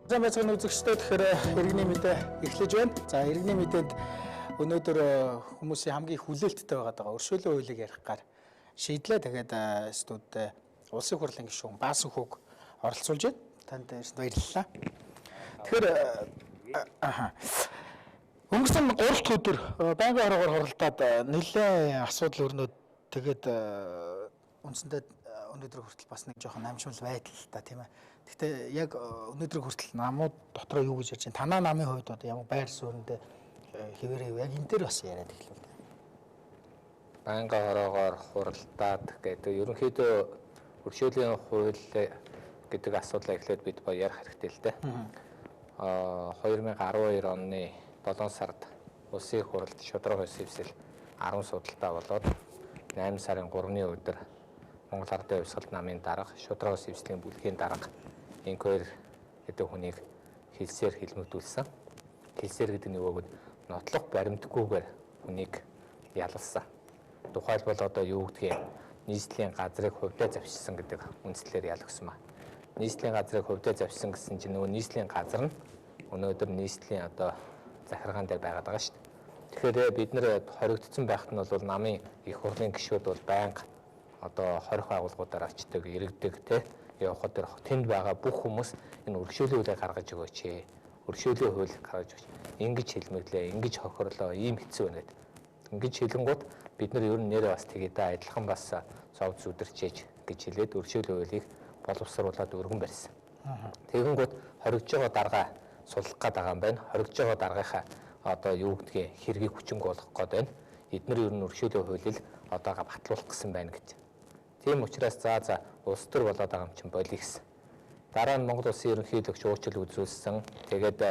Сайн байцгаана үзэгчдээ, тэгэхээр иргэний мэдээ эхлэж байна. За, иргэний мэдээнд өнөөдөр хүмүүсийн хамгийн хүлээлттэй байгаа өршөөлийн хуулийг ярих гар шийдлээ. Тэгээд студид улсын хурлын гишүүн Баасан Хүүг оролцуулж байна. Танд ирсэнд баярлалаа. Тэгэхээр өнгөрсөн 3 дахь өдөр байнгын хороогоор хуралдаад нэлээд асуудал өрнөд, тэгээд үндсэндээ өнөөдөр хүртэл бас нэг жоохон намжмал байдал л та, тийм ээ. Гэхдээ яг өнөөдөр хүртэл намууд дотроо юу гэж ярьж байна? Танаа намын хувьд одоо ямар байр сууриндээ хэвээрээ яг энэ дээр бас яриад эхлэв. Байнгын хороогоор хуралдаад гэдэг ерөнхийдөө өршөөлийн хууль гэдэг асуудлаа эхлээд бид ба ярих хэрэгтэй л дээ. 2012 оны 7 сард Улсын хурлд шударга ёс зэвсэл 10 судалтай болоод 8 сарын 3-ны өдөр Монгол Ардын Хувьсгалт намын дарга, шударга ёс зэвслийн бүлгийн дарга Инквер гэдэг хүнийг хэлсээр хилмигдүүлсэн. Хэлсээр гэдэг нь юу гэвэл нотлох баримтгүйгээр хүнийг ялалсан. Тухайлбал одоо юу гэдгийг нийслэлийн газрыг хувьдаа завшилсан гэдэг үндслээр ялгсан ба. Нийслэлийн газрыг хувьдаа завшилсан гэсэн чинь нөгөө нийслэлийн газар нь өнөөдөр нийслэлийн одоо захиргаан дээр байгаад байгаа шүү дээ. Тэгэхээр бид нэр хоригдсон байхад нь бол намын их хурлын гишүүд бол байнга одоо хорих байгууллагуудаар очдог, иргэдэг, те явхад тэр тэнд байгаа бүх хүмүүс энэ өршөөлийн хуулийг гаргаж өгөөч ээ. Өршөөлийн хууль гаргаж өгөөч. Ингэж хэлмэглээ, ингэж хохирлоо, ийм хэцүү байна гэд. Ингэж хэлэнгууд бид нар ер нь нэрээ бас тэгээ да адилхан бас зов зүдэрчээж гэж хэлээд өршөөлийн хуулийг боловсруулад өргөн барьсан. Тэгэнгүүт хоригдж байгаа дарга суллах гээд байгаа юм байна. Хоригдж байгаа даргынхаа одоо юу гэдгийг хэргийг хүчинг болгох гээд байна. Эднэр ер нь өршөөлийн хуулийг одоогоо батлуулах гэсэн байна гэж. Тийм учраас за улс төр болоод байгаа юм чинь болиё гэсэн. Дараа нь Монгол Улсын ерөнхийлөгч уучлал үзүүлсэн. Тэгээд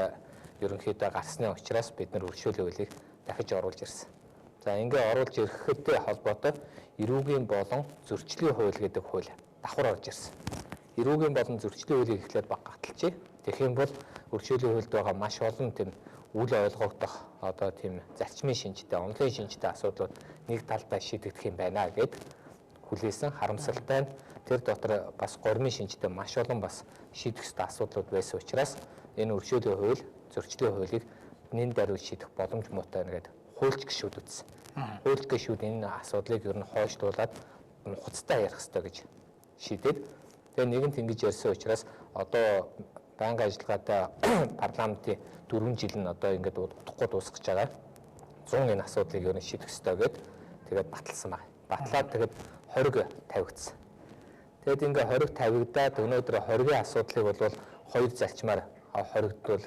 ерөнхийдөө гарсны учраас бид нар өршөөлийн хуулийг дахиж оруулж ирсэн. За, ингээ оруулж ирэхдээ холбоотой эрүүгийн болон зөрчлийн хууль гэдэг хууль давхар орж ирсэн. Эрүүгийн болон зөрчлийн хуулийг эхлээд баг гаталжээ. Тэгэх юм бол өршөөлийн хуульд байгаа маш олон тийм үл ойлгогдох одоо тийм зарчмын шинжтэй, онолын шинжтэй асуудлууд нэг талдаа шийдэгдэх юм байна гэд хүлээсэн. Харамсалтай нь тэр дотор бас гормын шинжтэй маш олон бас шийдэх ёстой асуудлууд байсан учраас энэ өршөөлийн хууль, зөрчлийн хуулийг нэн даруй шийдэх боломж муутай байна гэд хуульч гишүүд үзсэн. Хуульч гишүүд энэ асуудлыг ер нь хойшлуулад нухацтай ярих ёстой гэж шийдээд, тэгээ нэгэнт ингэж ярьсан учраас одоо байнгын ажиллагаатай парламентын 4 жил нь одоо ингээд удахгүй дуусгаж байгаа. 100 энэ асуудлыг ер нь шийдэх ёстой гэд тэгээд баталсан байна. Батлаад тэгээд хориг тавигдсан. Тэгээд ингээ хориг тавигдаад өнөөдөр хоригийн асуудлыг бол хоёр зарчмаар хоригдвол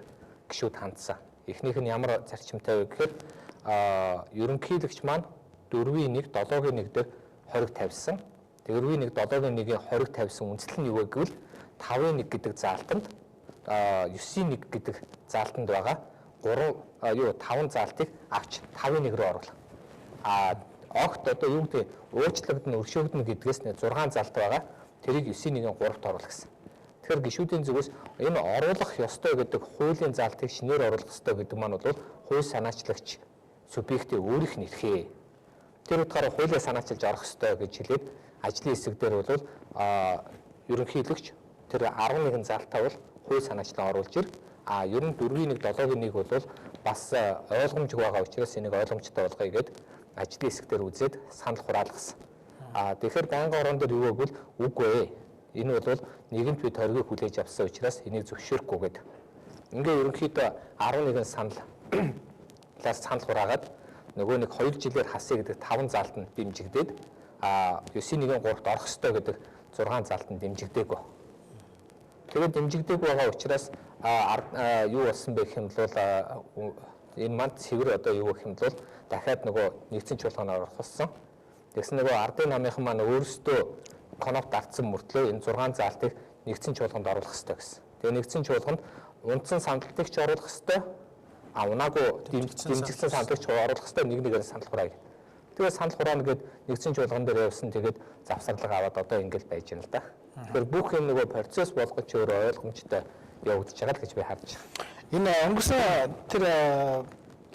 гишүүд хандсан. Эхнийх нь ямар зарчимтай вэ гэхээр ерөнхийлөгч маань 4-ийн 1 7-гийн 1 дээр хориг тавьсан. 4-ийн 1 7-гийн 1-ийн хориг тавьсан үндсэл нь юу вэ гэвэл 5-ын 1 гэдэг заалтанд 9-ийн 1 гэдэг заалтанд байгаа 3 юу 5 заалтыг авч 5-ын 1 рүү оруул. А огт одоо юу гэдэг уучлагдана, өршөөгдөнө гэдгээс 6 залт байгаа. Тэрийг 9-ийн 1-ийн 3-т оруулах гэсэн. Тэгэхээр гишүүдийн зүгээс энэ оруулах ёстой гэдэг хуулийн заалтыг шинээр оруулах ёстой гэдэг маань бол хууль санаачлагч субъектийн өөрийнх нь эрхээ. Тэр утгаараа хуулиа санаачилж орох ёстой гэж хэлээд ажлын хэсэг дээр бол ерөнхийлөгч тэр 11 залтаа бол хууль санаачлан оруулж ир. А ер нь 4-ийн 1 7-гийн 1 бол бас ойлгомжгүй байгаа учраас энийг ойлгомжтой болгоё гэд ажлын хэсэг дээр үзээд санал хураалгасан. А тэгэхээр байнгын орон дээр юу гэвэл үгүй ээ. Энэ бол нэгэнт бид хоригыг хүлээж авсан учраас энийг зөвшөөрөхгүй гэд. Ингээ ерөнхийдөө 11 саналаас санал хураагаад нөгөө нэг 2 жилээр хасъя гэдэг 5 заалт нь дэмжигдээд, а 9-ийн 1-ийн 3-т орох ёстой гэдэг 6 заалт нь дэмжигдээгүй. Тэгээд дэмжигдээгүй байгаа учраас юу болсон бэ гэх юм бол энэ манд цэвэр одоо юу гэх юм бол дахиад нөгөө нэгдсэн чуулганаар орох болсон. Тэгсэн нөгөө ардын намынхан маань өөрсдөө кноп дартсан мөртлөө энэ 6 заалтыг нэгдсэн чуулганд оруулах ёстой гэсэн. Тэгээ нэгдсэн чуулганд үндсэн саналтыг ч оруулах ёстой, а унаагүй дэмжигдсэн саналыг ч оруулах ёстой, нэг нэгээр санал хураая. Тэгээ санал хураана гэд нэгдсэн чуулган дээр явсан, тэгээд завсарлага аваад одоо ингэж байж байна л да. Тэгэхээр бүх юм нөгөө процесс болгож өөрөө ойлгомжтой явагдаж байгаа л гэж би харж байна. Энэ өнгөрсөн тэр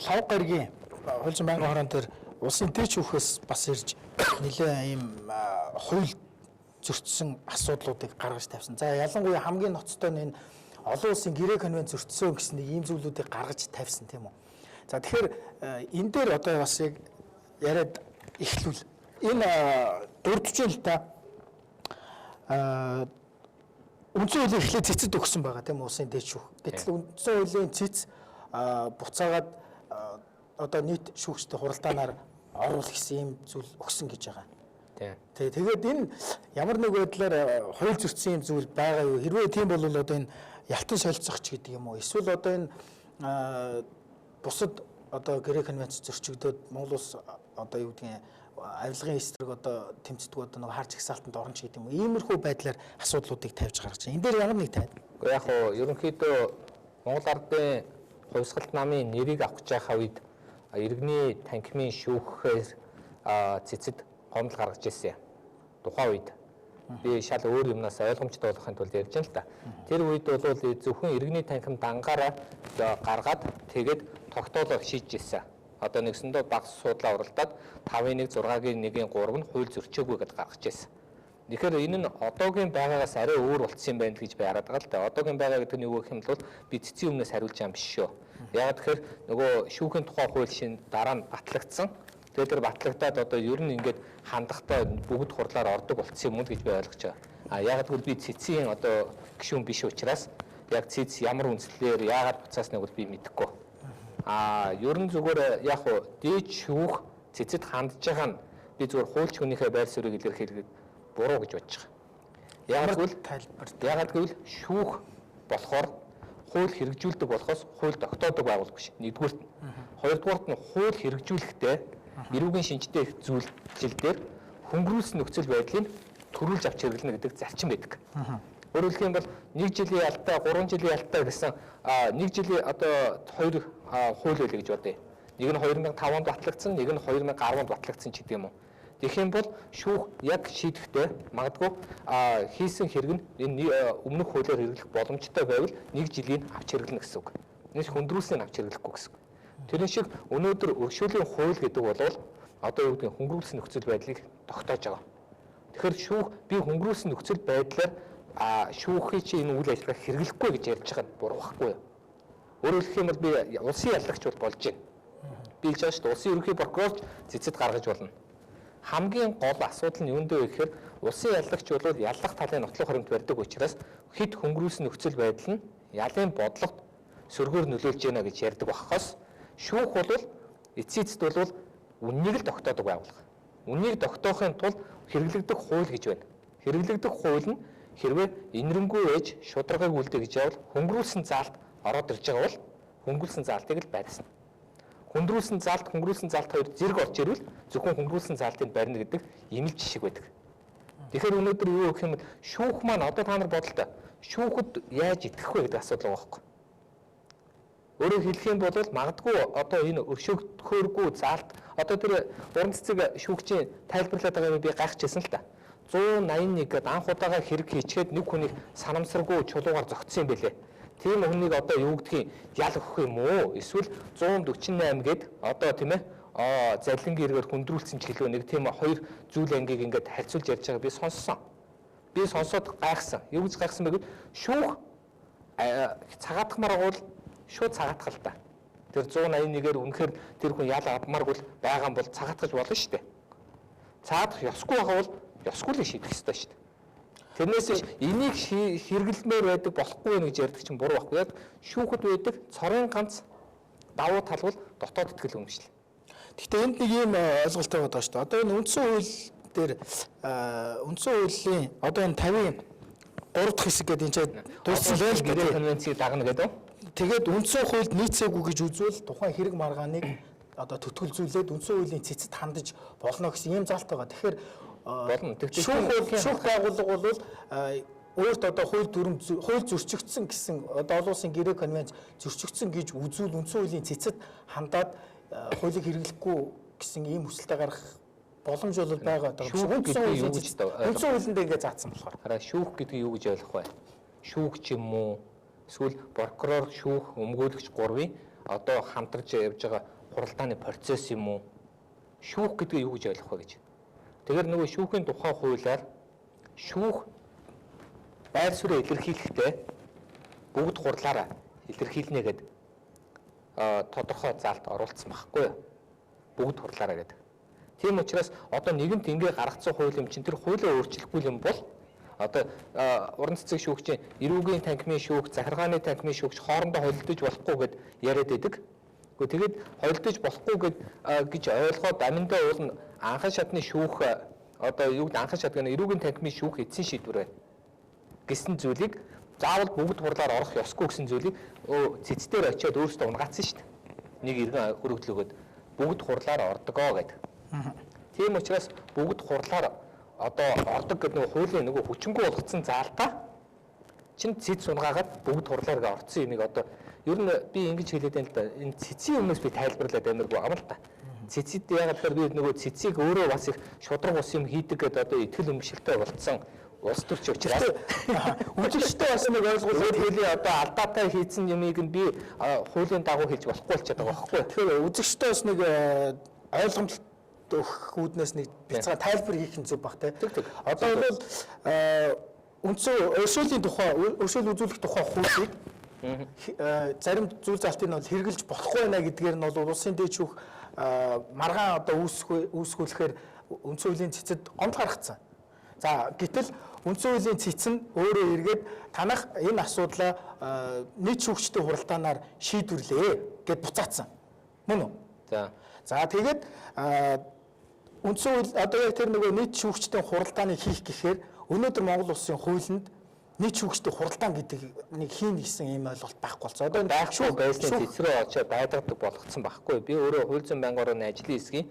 лав гаригийн хуулийн байнгын хорон дээр улсын дээд шүүхээс бас ирж нэлээ ийм хууль зөрчсөн асуудлуудыг гаргаж тавьсан. За, ялангуяа хамгийн ноцтой нь энэ Олон улсын гэрээ конвенц зөрчсөн гэсэн нэг ийм зүйлүүдийг гаргаж тавьсан, тийм үү. За, тэгэхээр энэ дээр одоо бас яг яриад эхлүүл. Энэ дурдж л та үндсэн хуулийн эхлээд цэцэд өгсөн байгаа, тийм үү, улсын дээд шүүх. Гэтэл үндсэн хуулийн цэц буцаагаад одоо нийт шүүгчтэй хуралдаанаар оруулах гэсэн ийм зүйл өгсөн гэж байгаа. Тэгээд энэ ямар нэг байдлаар хууль зөрчсөн юм зүйл байгаа юу? Хэрвээ тийм бол одоо энэ ялтан солилцох ч гэдэг юм уу? Эсвэл одоо энэ бусад одоо гэрээ конвенц зөрчигдөөд Монгол улс одоо юу гэдгийг авилгын эсрэг одоо тэмцдэг одоо нэг хар жагсаалтанд орно ч гэдэг юм уу? Иймэрхүү байдлаар асуудлуудыг тавьж гаргаж байна. Энэ дээр ямар нэг тайд? Гэхдээ яг хоо ерөнхийдөө Монгол Ардын хувьсгалт намын нэрийг авах гэж байгаа үед иргэний танхимын шүүхээс цэцэд гомдол гаргаж ирсэн. Тухайн үед би шал өөр юмнаас ойлгомжтой болохын тулд ярьж байна л да. Тэр үед бол зөвхөн иргэний танхим дангаараа гаргаад тэгээд тогтоолоор шийдэж ирсэн. Одоо нэгсэндээ багц суудлаа уралдаад 5-ын 1, 6-гийн 1-ийн 3 нь хууль зөрчөөгүй гэдээ гаргаж ирсэн. Тэгэхээр энэ нь одоогийн байгаагаас арай өөр болцсон юм байна л гэж би хараад байгаа л да. Одоогийн байгаа гэдэг нь юу гэх юм бол би цэцгийн өмнөөс хариулж байгаа юм биш шүү. Яг тэгэхээр нөгөө шүүхийн тухай хууль шин дараа нь батлагдсан. Тэгээд тэр батлагдаад одоо ер нь ингээд хандахтаа бүгд хурлаар ордог болцсон юм уу гэж би ойлгож байгаа. А яг гэвэл би цэцгийн одоо гишүүн биш учраас яг цэц ямар үндслээр яагаад буцаасныг бол би мэдэхгүй. А ер нь зүгээр яг хуу дээд шүүх цэцэд хандж байгаа нь би зүгээр хуульч хүнийхээ байр суурийг илэрхийлгээд буруу гэж бодож байгаа. Яагаад гэвэл шүүх болохоор хууль хэрэгжүүлдэг болохоос хууль тогтоодог байгууллага биш. Нэгдүгüүрт нь. Хоёрдугаарт нь хууль хэрэгжүүлэхдээ эрүүгийн шинжтэй их зүйлжил дээр хөнгөрүүлсэн нөхцөл байдлыг төрүүлж авч хэрэглэнэ гэдэг зарчим байдаг. Өөрөөр хэлэх юм бол 1 жилийн ялтаа, 3 жилийн ялтаа гэсэн 1 жилийн одоо 2 хууль байлаа гэж бодъё. Нэг нь 2005 онд батлагдсан, нэг нь 2010 онд батлагдсан ч гэдэг юм уу. Тэгэх юм бол шүүх яг шийдэхдээ магадгүй хийсэн хэрэг нь энэ өмнөх хуулиар хэрэглэх боломжтой байвал 1 жилийн авч хэрэглэнэ гэсэн үг. Нэг хөндрүүлснийг авч хэрэглэхгүй гэсэн үг. Тэрэн шиг өнөөдөр өргөшөөлийн хууль гэдэг бол одоо юу гэдгийг хөнгөрүүлсэн нөхцөл байдлыг тогтоож байгаа. Тэгэхээр шүүх би хөнгөрүүлсэн нөхцөл байдлаар шүүхийг чи энэ үйл ажиллагааг хэрэглэхгүй гэж ярьж байгаа нь буруу байхгүй юу? Өөрөөр хэлэх юм бол би улсын яллагч бол болж байна. Би хэлж байгаа шүү дээ. Улсын ерөнхий прокурорч цэцэд гаргаж болно. Хамгийн гол асуудал нь юунд вэ гэхээр улсын яллагч бол яллах талын нотлох хоримт барьдаг учраас хэд хөнгөрүүлсэн нөхцөл байдал нь ялын бодлогод сөргөөр нөлөөлж байна гэж ярьдаг бахаас шүүх бол эцсийн эцэст бол үннийг л тогтоодог байгууллага. Үннийг тогтоохын тулд хэрэглэгдэх хууль гэж байна. Хэрэглэгдэх хууль нь хэрвээ инэрэнгүй ээж шударгыг үлдээ гэж явал хөнгөрүүлсэн заалт ороод ирж байгаа бол хөнгөрүүлсэн заалтыг л барьсан. Хөндрүүлсэн заалт, хөнгөрүүлсэн заалт хоёр зэрэг орж ирвэл зөвхөн хөнгөрүүлсэн заалтыг барина гэдэг ийм л жишг байдаг. Тэгэхээр өнөөдөр юу гэх юм бол шүүх маань одоо та нар бодолтой. Шүүхэд яаж итгэх вэ гэдэг асуудал байгаа байхгүй. Өөрөөр хэлэх юм бол магадгүй одоо энэ өршөөгдөхөөргүй заалт одоо тэр уран цэцэг шүүгчийн тайлбарлаад байгаа юм би гайхчихсан л та. 181 гээд анх удаага хэрэг хийчихэд нэг хүнийг санамсаргүй чулуугаар зогтсон юм бэлээ. Тийм хүнийг одоо юу гэдгийг ял өгөх юм уу? Эсвэл 148 гээд одоо тийм залингийн эргээр хүндрүүлсэн ч гэлөө нэг тийм хоёр зүйл ангийг ингээд харьцуулж ярьж байгааг би сонссон. Би сонсоод гайхсан. Юу гэж гайхсан бэ гэвэл шүүх цагаатгамаар бол шууд цагаатгал та. Тэр 181-ээр үнэхээр тэр хүн ял авмааргүй байгаа юм бол цагаатгаж болно шүү дээ. Цаадах ёсгүй байгаа бол ёсгүй л шийдэх ёстой шүү дээ. Тэрнээс биш энийг хэрэглэмээр байдаг болохгүй гэж ярьдаг чинь буруу байхгүй. Яг шүүхэд байдаг цорын ганц давуу тал бол дотоод итгэл үнэмшил. Гэхдээ энд нэг ийм ойлголт байгаа шүү дээ. Одоо энэ үндсэн хууль дээр үндсэн хуулийн одоо энэ 53 дахь хэсэг гэдэг энэ чинь дууссан л дээ. Конвенцийг дагна гэдэг. Тэгээд үндсэн хуульд нийцээгүй гэж үзвэл тухайн хэрэг маргааныг одоо төтгөлзүүлээд үндсэн хуулийн цэцэд хандаж болно гэсэн ийм заалт байгаа. Тэгэхээр болно. Шүүх байгууллага бол өөрт одоо хууль дүрэм хууль зөрчигдсөн гэсэн одоо олон улсын гэрээ конвенц зөрчигдсөн гэж үзвэл үндсэн хуулийн цэцэд хандаад хуулийг хэрэглэхгүй гэсэн ийм хүсэлтээ гаргах боломж бол байгаа даа. Шүүх гэдэг юу гэж үндсэн хуулинд ингэ заасан болохоор. Хараа шүүх гэдгийг юу гэж ойлгох вэ? Шүүх ч юм уу? Эсвэл прокурор, шүүх, өмгөөлөгч гурвын одоо хамтарч явж байгаа хуралдааны процесс юм уу? Шүүх гэдгийг юу гэж ойлгох вэ гэж. Тэгэхээр нөгөө шүүхийн тухай хуулиар шүүх байр сууриа илэрхийлэхдээ бүгд хурлаараа илэрхийлнэ гэдэг тодорхой заалт оруулсан байхгүй юу? Бүгд хурлаараа гэдэг. Тийм учраас одоо нэгэнт ингээ гаргацсан хууль юм чинь тэр хуулиа өөрчлөхгүй юм бол одоо уран цэцэг шүүгчийн эрүүгийн танхимын шүүгч, захиргааны танхимын шүүгч хоорондоо холилдож болохгүй гэд яриад байдаг. Гэхдээ тэгээд холилдож болохгүй гэж ойлгоод аминдаа уул нь анхан шатны шүүх одоо юу гэдэг анхан шат гэнэ эрүүгийн танхимын шүүх эцсийн шийдвэр байна гэсэн зүйлийг заавал бүгд хурлаар орох ёсгүй гэсэн зүйлийг цэц дээр очиод өөрөөсөө унгаацсан шүү дээ. Нэг иргэн өргөдөл өгөөд бүгд хурлаар ордогоо гэдэг. Тийм учраас бүгд хурлаар одоо ордог гэдэг нөгөө хуулийн нөгөө хүчингү болгоцсон заалтаа чин цэц унгаагаад бүгд хурлаар гэ орцсон юмыг одоо ер нь би ингэж хэлээд байна л да. Энэ цэцийн өмнөөс би тайлбарлаад амиргүй байгаа юм л да. Цэцэд яагаад тэгэхээр би нөгөө цэцийг өөрөө бас их шудраг ус юм хийдэг гэдэг одоо итгэл үнэмшилтэй болцсон улс төрч учраас үзэгчтэй бас нэг ойлголт хэлээ одоо алдаатай хийцэн юмыг нь би хуулийн дагуу хэлж болохгүй болчиход байгаа байхгүй. Тэгэхээр үзэгчтэй бас нэг ойлгомжтой өгөх үүднээс нэг бяцхан тайлбар хийх нь зөв бах те. Одоо бол үндсэн өршөөлийн тухай, өршөөл үзүүлэх тухай хуулийг зарим зүйл залтыг нь бол хэрэгжилж болохгүй байна гэдгээр нь бол улсын дээд шүүх маргаан одоо үүсгүүлэхээр үндсэн хуулийн цэцэд гомдол гаргацсан. За гэтэл үндсэн хуулийн цэц нь өөрөө эргээд танах энэ асуудлаа нийт шүүгчдийн хуралдаанаар шийдвэрлээ гэд буцаацсан. Мөн үү? За тэгээд үндсэн хууль одоо яг тэр нөгөө нийт шүүгчдийн хуралдааныг хийх гэхээр өнөөдөр Монгол улсын хуулинд нийт шүүгчдийн хуралдаан гэдэг нэг хийн гэсэн ийм ойлголт байхгүй болсон. Одоо байхгүй байсны цэц рүү очиод байлгадаг болгоцсон байхгүй. Би өөрөө хууль зүйн байнгын орны ажлын хэсгийн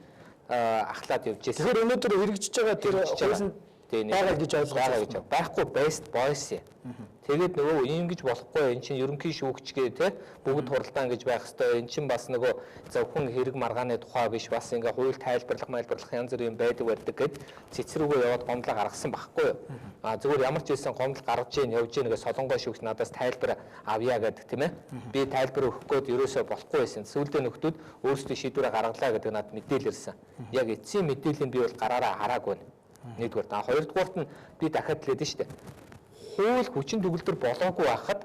ахлаад явж байсан. Тэгэхээр өнөөдөр хэрэгжиж байгаа тэр хуулинд байгаа гэж ойлгож байгаа. Байхгүй best boys. Тэгээд нөгөө ийм гэж болохгүй эн чинь ерөнхий шүүгчгээ те бүгд хуралдаан гэж байх хэвээр эн чинь бас нөгөө зөвхөн хэрэг маргааны тухай биш бас ингээ хууль тайлбарлах майлбарлах янз бүрийн юм байдаг гэд цэц рүүгээ яваад гомдлоо гаргасан байхгүй юу. А зүгээр ямар ч байсан гомдол гаргаж ийн явж ийн гэ солонгоо шүүгч надаас тайлбар авъя гэдэг тийм ээ. Би тайлбар өгөх гээд ерөөсөө болохгүй байсан. Сүүлдээ нөхдүүд өөрсдөө шийдвэрээ гаргалаа гэдэг надад мэдээлэл ирсэн. Яг эцсийн мэдээллийг би бол гараараа хараагүй. Нэгдүгээр. А хоёрдугаарт нь би дахиад хэлээд нь шүү дээ. Хууль хүчин төгөлдөр болоогүй байхад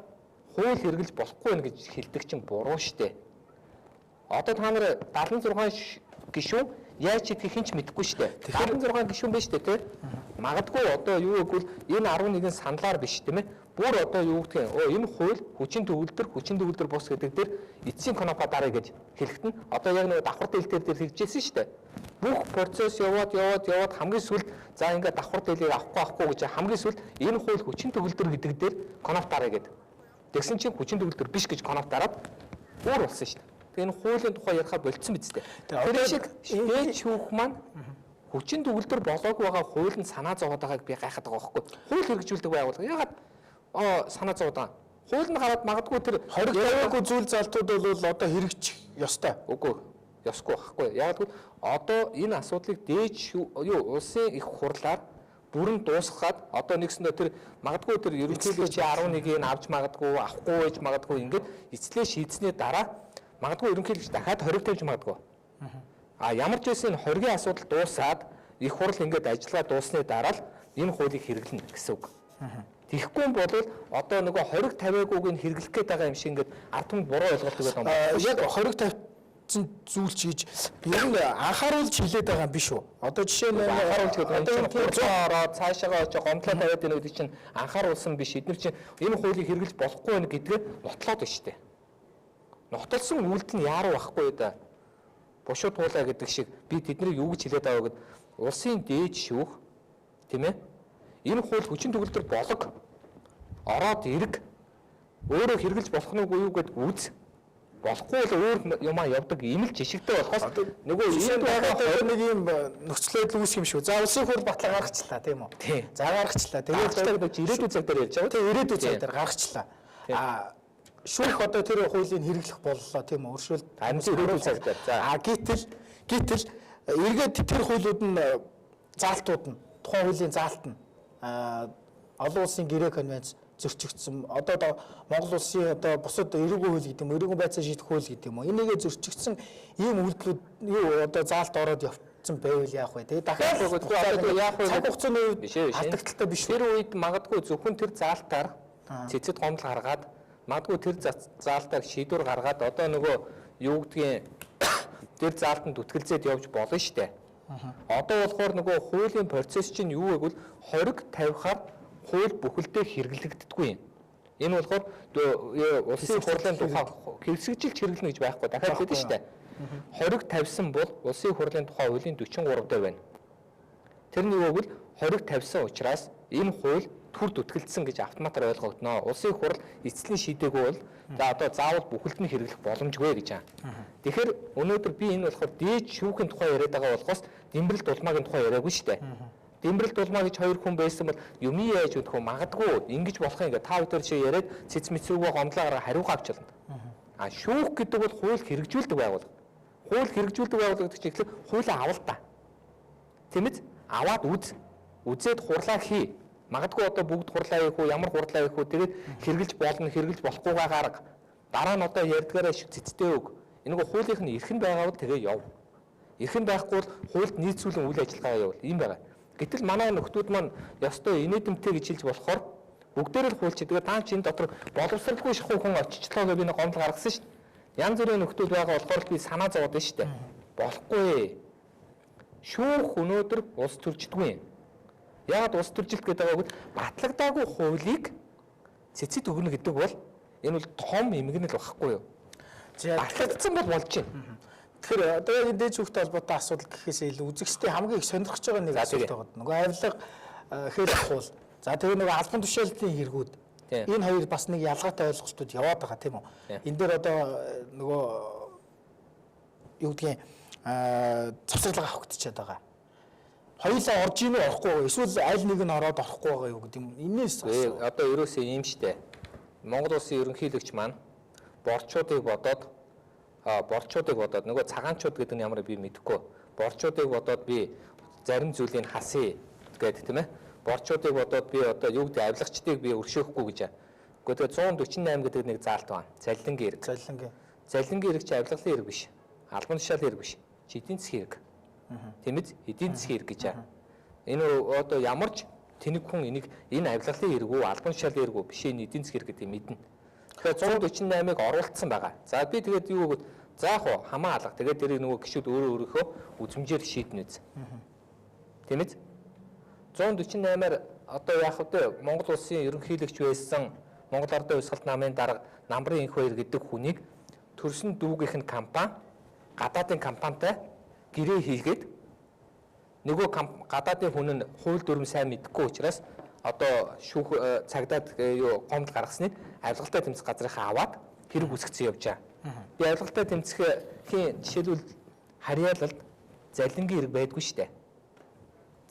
хууль хэрэглэж болохгүй байх гэж хэлдэг чинь буруу шүү дээ. Одоо та нар 76 гишүүн яаж хийдгийг хэн ч мэдэхгүй шүү дээ. 76 гишүүн байна шүү дээ, тэ? Магадгүй одоо юу гэвэл энэ 11 саналаар биш тийм ээ. Бүр одоо юу гэдгийг энэ хууль хүчин төгөлдөр бус гэдэг дээр эцсийн кнопа даръя гэж хэлэхэд нь одоо яг нэг давхар дийлтэр дээр хэрэгжижсэн шүү дээ. Бүх процесс яваад хамгийн сүүлд за ингээд давхар дийлийг авахгүй гэж хамгийн сүүлд энэ хууль хүчин төгөлдөр гэдэг дээр кноп даръя гэдэг. Тэгсэн чинь хүчин төгөлдөр биш гэж кноп дараад өөр болсон шүү дээ. Тэгээ энэ хуулийн тухай ярихаа болцсон биз дээ. Тэр шиг дээд шүүх маань хүчин төгөлдөр болоогүй байгаа хуулинд санаа зовоод байгааг би гайхаад байгаа байхгүй. Хууль хэрэгжүүлдэг байгууллага яагаад санаа зовоод байгаа. Хууль нь гараад магадгүй тэр хориг тавиагүй зүйл залтууд бол одоо хэрэгжих ёстой. Үгүй ёсгүй байхгүй. Яг л одоо энэ асуудлыг дээд юу улсын их хурлаар бүрэн дуусгаад одоо нэгсэндээ тэр магадгүй тэр ерөнхийлөгчийн 11-ийг авч магадгүй авахгүй байж магадгүй ингээд эцлээ шийдсэний дараа магадгүй ерөнхийлөгч дахиад хориг тавьж магадгүй. А ямар ч байсан энэ хоригийн асуудал дуусаад их хурл ингээд ажиллагаа дууссаны дараа л энэ хуулийг хэрэглэнэ гэсэн үг. Тэгэхгүй бол одоо нөгөө хориг тавиагүйг нь хэрэглэх гээд байгаа юм шиг ингээд ард түмэнд буруу ойлголт өгöd байгаа юм. Яг хориг тавьсан зүйл ч гэж ер нь анхааруулж хэлээд байгаа юм биш үү? Одоо жишээ нь анхааруулж гэдэг нь чинь хурдан ороод цаашаагаа очиж гомдлоо тавиад байна гэдэг чинь анхааруулсан биш. Эдгээр чинь энэ хуулийг хэрэглэж болохгүй байна гэдгээ нотлоод байна шүү дээ. Нотолсон үйлдэл нь яаруу байхгүй да. Бушуу туулаа гэдэг шиг би тэднийг юу гэж хэлээд байгаа вэ гэд улсын дээд шүүх тийм ээ. Энэ хууль хүчин төгөлдөр болог ороод эрг өөрөө хэрэглэж болох нь үгүй юу гэд үз. Болохгүй л өөр юмаа явдаг ийм л жишгтэй болохоос нөгөө энэ байгаа нэг юм нөхцөл байдал үүсэх юм шүү. За улсын хууль батлаа гаргачлаа тийм үү? За гаргачлаа. Тэгээд гэдэг ирээдүйн цаг дээр ярьж байгаа. Тийм ирээдүйн цаг дээр гаргачлаа. А шүүх одоо тэр хуулийг хэрэглэх боллоо тийм үү? Өршөөл амьд ирээдүйн цаг дээр. За а гэтэл эргээд тэр хуулиуд нь заалтууд нь тухайн хуулийн заалт нь олон улсын гэрээ конвенц зөрчигдсөн. Одоо Монгол улсын одоо бусад эрүүгийн хууль гэдэг юм уу, эрүүгийн байцаа шийдэх хууль гэдэг юм уу. Энийгээ зөрчигдсөн ийм үйлдэлүүд юу одоо заалт ороод явцсан байвал яах вэ? Тэгээ дахиад яах вэ? Цаг хугацааны үед алдагдaltaй биш. Тэр үед магадгүй зөвхөн тэр заалтаар цэцэд гомдол гаргаад Магадгүй тэр заалтаар шийдвэр гаргаад одоо нөгөө юу гэдгийг тэр заалтанд үтгэлзээд явж болно шүү дээ. Одоо болохоор нөгөө хуулийн процесс чинь юу гэвэл хориг тавихаар хууль бүхэлдээ хэрэглэгддэггүй юм. Энэ болохоор улсын хурлын тухай хэсэгжилж хэрэглэнэ гэж байхгүй. Дахиад хэлдэг шүү дээ. Хориг тавьсан бол улсын хурлын тухай хуулийн 43 дээр байна. Тэр нь юу гэвэл хориг тавьсан учраас энэ хууль төр зүтгэлдсэн гэж автоматар ойлгогдно. Улсын хурал эцслийн шийдээгүй бол за одоо заавал бүхэлд нь хэрэглэх боломжгүй гэж байна. Тэгэхээр өнөөдөр би энэ болохоор дээд шүүхийн тухай яриад байгаа болохоос Дэмбэрэл дулмаагийн тухай яриаггүй шүү дээ. Дэмбэрэл дулмаа гэж хоёр хүн байсан бол юмыг яаж өгөх вэ? Магадгүй ингэж болох юм гэ та бүхэн шиг яриад цэц мэцүүгөө гомдлоо гараа хариугаа авч болно. А шүүх гэдэг бол хууль хэрэгжүүлдэг байгууллага. Хууль хэрэгжүүлдэг байгууллага гэдэг чинь эхлээд хуулиа авал та. Тийм ээ? Аваад үз. Үзээд хурлаа хий. Магадгүй одоо бүгд хурлаа хийх үү, ямар хурлаа хийх үү, тэгээд хэрэгжилж болно, хэрэгжилж болохгүйгаа гарга. Дараа нь одоо ярьдгаараа цэцтэй өг. Энэ нөгөө хуулийнх нь эрх нь байгаа бол тэгээ яв. Эрх нь байхгүй бол хуульд нийцүүлэн үйл ажиллагаа явуул. Ийм байгаа. Гэтэл манай нөхдүүд маань ёстой инээдэмтэй гэж хэлж болохоор бүгдээр л хуульч. Тэгээ та чинь дотор боловсралгүй шахуу хүн очичлоо гэж би нэг гомдол гаргасан шүү дээ. Янз бүрийн нөхдүүд байгаа болохоор би санаа зовоод байна шүү дээ. Болохгүй. Шүүх өнөөдөр улс төрждөггүй юм. Яагаад улс төржилт гэдэг байгааг бол батлагдаагүй хуулийг цэцэд өгнө гэдэг бол энэ бол том эмгэнэл багхгүй юу? Батлагдсан бол болж байна. Тэгэхээр одоо яг энэ дээд шүүхтэй холбоотой асуудал гэхээсээ илүү үзэгчдийн хамгийн их сонирхож байгаа нэг асуулт байгаа. Нөгөө авилга хэл ахуул. За тэгээ нөгөө албан тушаалтын хэрэгүүд. Энэ хоёр бас нэг ялгаатай ойлголтууд яваад байгаа тийм үү? Энэ дээр одоо нөгөө юу гэдгийг завсарлага авахгдчихэд байгаа. Хоёулаа орж ийн үү орохгүй байгаа. Эсвэл аль нэг нь ороод орохгүй байгаа юу гэдэг юм. Энээс одоо ерөөсөө ийм штэ. Монгол улсын ерөнхийлөгч маань борчуудыг бодоод нөгөө цагаанчууд гэдэг нь ямар би мэдэхгүй. Борчуудыг бодоод би зарим зүйлийг хасъя гэдэг тийм ээ. Борчуудыг бодоод би одоо юу гэдэг авилгачдыг би өршөөхгүй гэж. Гэхдээ 148 гэдэг нэг заалт байна. Заллингийн эрг. Заллингийн эрг чи авилгалын эрг биш. Албан тушаалын эрг биш. Чи эдийн засгийн эрг. Тийм ээ? Эдийн засгийн эрг гэж. Энэ одоо ямар ч тэнэг хүн энийг энэ авилгалын эрг үү, албан тушаалын эрг үү биш энэ эдийн засгийн эрг гэдгийг мэднэ. Тэгэхээр 148-ыг оруулсан байгаа. За би тэгээд юу гэвэл заах уу хамаа алга. Тэгээд тэрийг нөгөө гişүүд өөрөө өөрийнхөө үзмжээр шийднэ үз. Тийм ээ? 148-аар одоо яах вэ? Монгол улсын ерөнхийлөгч байсан Монгол Ардын Хувьсгалт намын дарга Намрын инх баяр гэдэг хүнийг төрсөн дүүгийнх нь компани гадаадын компанитай гэрээ хийгээд нөгөө гадаадын хүн нь хууль дүрм сайн мэдэхгүй учраас одоо шүүх цагдаад юу гомдол гаргасныг авилгалтай тэмцэх газрынхаа аваад хэрэг үүсгэсэн явж байгаа. Би авилгалтай тэмцэхийн жишээлбэл харьяалалд залингийн хэрэг байдгүй шүү дээ.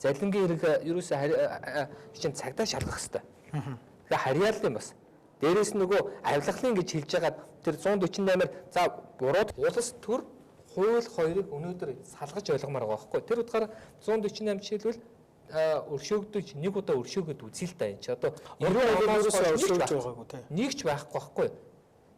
Залингийн хэрэг ерөөсөө чинь цагдаа шалгах хэрэгтэй. Тэгэхээр харьяаллын бас дээрээс нь нөгөө авилгалын гэж хэлж байгаад тэр 148-аар за бурууд улс төр хууль хоёрыг өнөөдөр салгаж ойлгомоор байгаа байхгүй. Тэр утгаараа 148 жишээлбэл өршөөгдөж нэг удаа өршөөгöd үзье л да энэ чи одоо 90 оноос өршөөж байгаагүй тий. Нэг ч байхгүй байхгүй.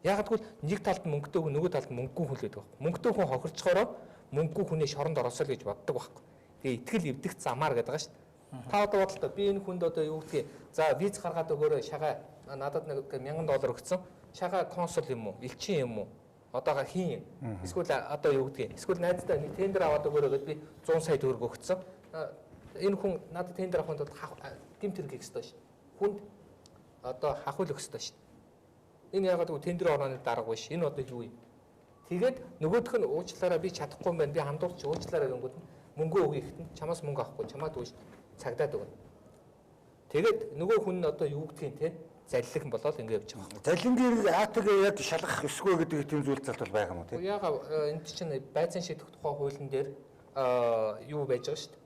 Яг гэвэл нэг талд мөнгөтэй хүн нөгөө талд мөнгөгүй хүн л байдаг байхгүй. Мөнгөтэй хүн хохирчхороо мөнгөгүй хүний шоронд ороосоо л гэж боддог байхгүй. Тэгээ итгэл эвдэх замаар гэдэг байгаа шүү дээ. Та одоо бодлоо би энэ хүнд одоо юу гэдгийг за виз гаргаад өгөөрэй шагаа надад нэг $1000 өгсөн. Шагаа консул юм уу? Элчин юм уу? Одоогоо хийн. Эсвэл одоо юу гэдгийг эсвэл найздаа нэг тендер аваад өгөөрэй гэдээ би 100 сая төгрөг өгсөн. Энэ хүн надад тендер авахын тулд гэмт хэрэг хийх ёстой шүү. Хүнд одоо хахуул өгөх ёстой шүү. Энэ яагаад гэвэл тендер орооны дарга биш. Энэ одоо юу юм? Тэгээд нөгөөх нь уучлаарай би чадахгүй юм байна. Би хандуурч уучлаарай гэнгүүт мөнгө өгье гэхэд нь чамаас мөнгө авахгүй чамаад үүш цагдаад өгнө. Тэгээд нөгөө хүн нь одоо юу гэдгийг те заллих юм болоод ингэ явж байгаа. Заллингийн хэрэг АТГ яг шалгах ёсгүй гэдэг тийм зүйл залт бол байгаа юм уу те? Яага энд чинь байцаан шийдэх тухай хуулийн дээр юу байж байгаа шүү дээ.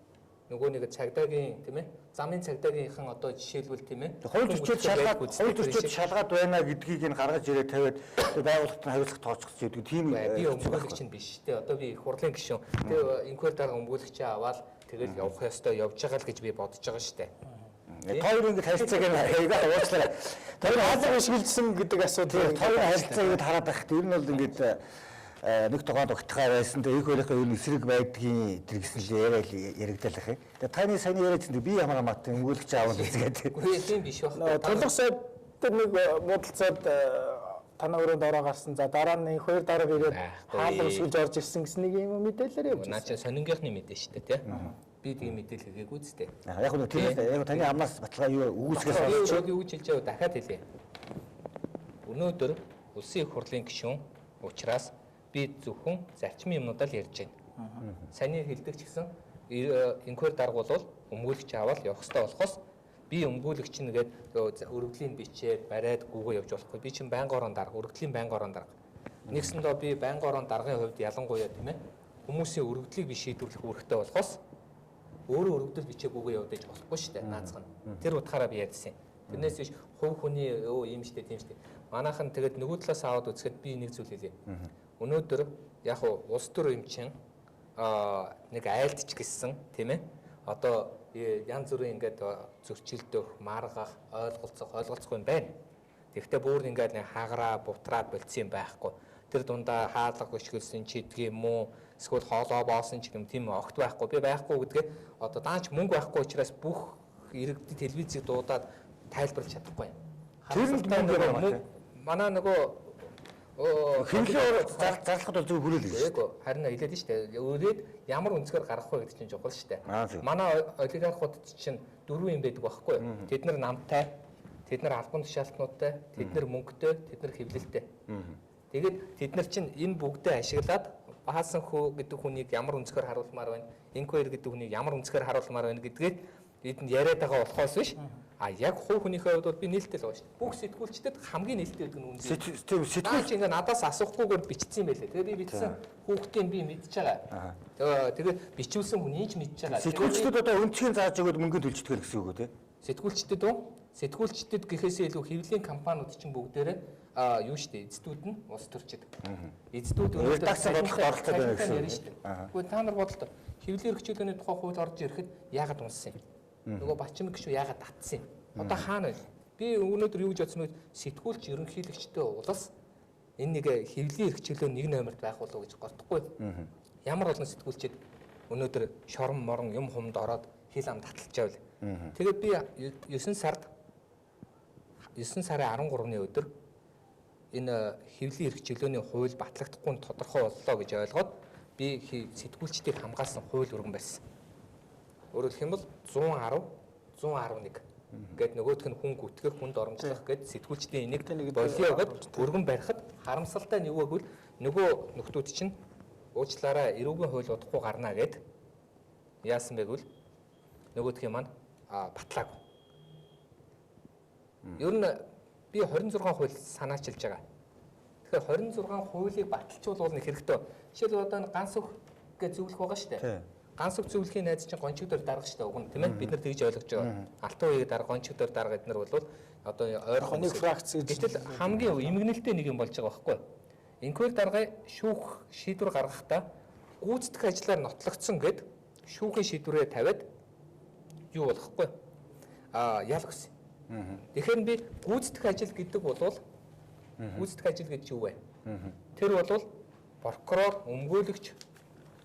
Нөгөө нэг цагдаагийн тийм ээ замын цагдаагийнхан одоо жишээлбэл тийм ээ хууль зөрчил шалгаад байна гэдгийг нь гаргаж ирээ тавиад байгууллагт нь хариуцлага тооцох гэдэг тийм би өмгөөлөгч нь биш те одоо би их хурлын гишүүн тэгээ инквер дарга өмгөөлөгчөө аваад тэгэл явах ёстой явж байгаа л гэж би бодож байгаа шүү дээ. Та хоёр ингэ харилцааг нь аягаа уучлаарай. Тэр хаалга бишгэлжсэн гэдэг асуудал та хоёр харилцааг ингэ хараад байхад ер нь бол ингэж нэг тогоонд огтхаа байсан. Тэгээ их хоёрын ер нь эсрэг байдгийн тэр гэсэн л яриа яригдал ах юм. Тэгээ таны саяны яриадсан би ямар хамаатай өмгөөлөгч аавал үзгээд. Үгүй тийм биш байх. Тулга сайд тэр нэг муудалцаад танаа өрөөнд ороо гарсан. За дараа нь хоёр дарга ирээд хаалга өсгөлж орж ирсэн гэсэн нэг юм мэдээлэлээр явж байсан. Наа чи сонингийнхны мэдээ шүү дээ, тий. Би тийм мэдээлэл хийгээгүй зү. Яг нь тиймээс яг таны амнаас баталгаа юу өгүүлсгээс болж юу гэж хэлж байв дахиад хэлье. Өнөөдөр улсын их хурлын гишүүн учраас би зөвхөн зарчмын юмнуудаа л ярьж байна. Саний хэлдэг ч гэсэн инквер дарга бол өмгөөлөгч аваад явах хэрэгтэй болохоос би өмгөөлөгч нь гээд өргөдлийн бичээд бариад гүгөө явж болохгүй. Би чинь байнгын орон дарга, өргөдлийн байнгын орон дарга. Нэгсэндээ би байнгын орон даргын хувьд ялангуяа тийм хүмүүсийн өргөдлийг би шийдвэрлэх үүрэгтэй болохоос өөрөө өргөдөл бичээгүйгээ явдаж болохгүй шүү дээ наацхан. Тэр утгаараа би ярьсан. Тэрнээс биш хувь хүний өө ийм штэ тийм штэ. Манайхан тэгээд нөгөө талаас аваад үзэхэд би нэг зүйл хэлье. Өнөөдөр яг улс төр юм чинь нэг айлдч гэсэн тийм одоо янз бүрийн ингээд зөрчилдөх, маргах, ойлголцох юм байна. Тэгэхдээ бүр ингээд нэг хагараа бутраад болцсон юм байхгүй. Тэр дундаа хаалга өшгөлсөн ч гэдгийг юм уу, эсвэл хоолоо боосон ч юм тийм огт байхгүй. Би байхгүй гэдгээ одоо даанч мөнгө байхгүй учраас бүх иргэдэд телевизийг дуудаад тайлбарлаж чадахгүй юм. Тэр нь мөнгө манай нөгөө хэвлэлээр зарлахад бол зөв хүрээлээ шүү дээ. Харин хэлээд нь шүү дээ. Өрөөд ямар өнцгөр гаргах вэ гэдэг чинь чухал шүү дээ. Манай олигархууд чинь дөрвөн юм байдаг байхгүй юу? Тэд нар намтай, тэд нар албан тушаалтнуудтай, тэд нар мөнгөтэй, тэд нар хэвлэлтэй. Тэгээд тэд нар чинь энэ бүгдээ ашиглаад Баасан хөө гэдэг хүнийг ямар өнцгөр харуулмаар байна, Инквер гэдэг хүнийг ямар өнцгөр харуулмаар байна гэдгээ эдэнд яриад байгаа болохоос биш. А яг хувь хүнийхээ хувьд бол би нээлттэй л байгаа шүү дээ. Бүх сэтгүүлчдэд хамгийн нээлттэй гэдэг нь үнэн. Тийм сэтгүүлч ингээ надаас асуухгүйгээр бичсэн юм байлээ. Тэгээ би бичсэн хүүхдийн би мэдж байгаа. Тэгээ бичүүлсэн хүний ч мэдж байгаа. Сэтгүүлчдэд одоо өнцгийн зааж өгөөд мөнгө төлждөг гэсэн үг үү те? Сэтгүүлчдэд үү? Сэтгүүлчдэд гэхээсээ илүү хэвлэлийн компаниуд чинь бүгдээрээ юу шүү дээ. Эцдүүд нь улс төрчид. Эцдүүд өнөөдөр редакци бодлогод оролцоод байна гэсэн үг шүү дээ. Гэхдээ та нар бодлоо. Хэвлэлийн эрх чөлөөний тухай хууль орж ирэхэд яагаад унсан юм? Нөгөө Бачимэг гişүү яагаад татсан юм? Одоо хаана вэ? Би өнөөдөр юу гэж бодсон бэ? Сэтгүүлч ерөнхийлөгчтэй улс энэ нэг хэвлэлийн эрх чөлөө нэг номерт байх болов уу гэж бодохгүй. Ямар олон сэтгүүлчид өнөөдөр шорон морон юм хумд ороод хил ам таталж байвал. Тэгээд би 9 сард 9 сарын 13-ны өдөр энэ хэвлэлийн эрх чөлөөний хууль батлагдахгүй нь тодорхой боллоо гэж ойлгоод би сэтгүүлчдийг хамгаалсан хууль өргөн барьсан. Өөрөөр хэлэх юм бол 110, 111 гээд нөгөөх нь хүн гүтгэх, хүнд оромжлох гээд сэтгүүлчдийн энийг болио гэд өргөн барихад харамсалтай нь юу гэвэл нөгөө нөхдүүд чинь уучлаарай эрүүгийн хууль удахгүй гарна гэд яасан бэ гэвэл нөгөөх юм маань батлаагүй. Ер нь би 26 хууль санаачилж байгаа. Тэгэхээр 26 хуулийг баталчвал нэг хэрэгтэй. Жишээлбэл одоо энэ ганц өөх гэж зөвлөх байгаа шүү дээ. Ганц өг зөвлөхийн найз чинь гончигдор дарга шүү дээ уг нь тийм ээ. Бид нар тэгж ойлгож байгаа. Алтан үеийг дарга, гончигдор дарга эднэр бол одоо ойрхон нэг фракц гэж. Гэтэл хамгийн эмгэнэлтэй нэг юм болж байгаа байхгүй юу? Инквер даргын шүүх шийдвэр гаргахдаа гүйцэтгэх ажлаар нотлогдсон гэд шүүхийн шийдвэрээ тавиад юу болохгүй ял өгсөн. Тэгэхээр би гүйцэтгэх ажил гэдэг бол гүйцэтгэх ажил гэж юу вэ? Тэр бол прокурор, өмгөөлөгч,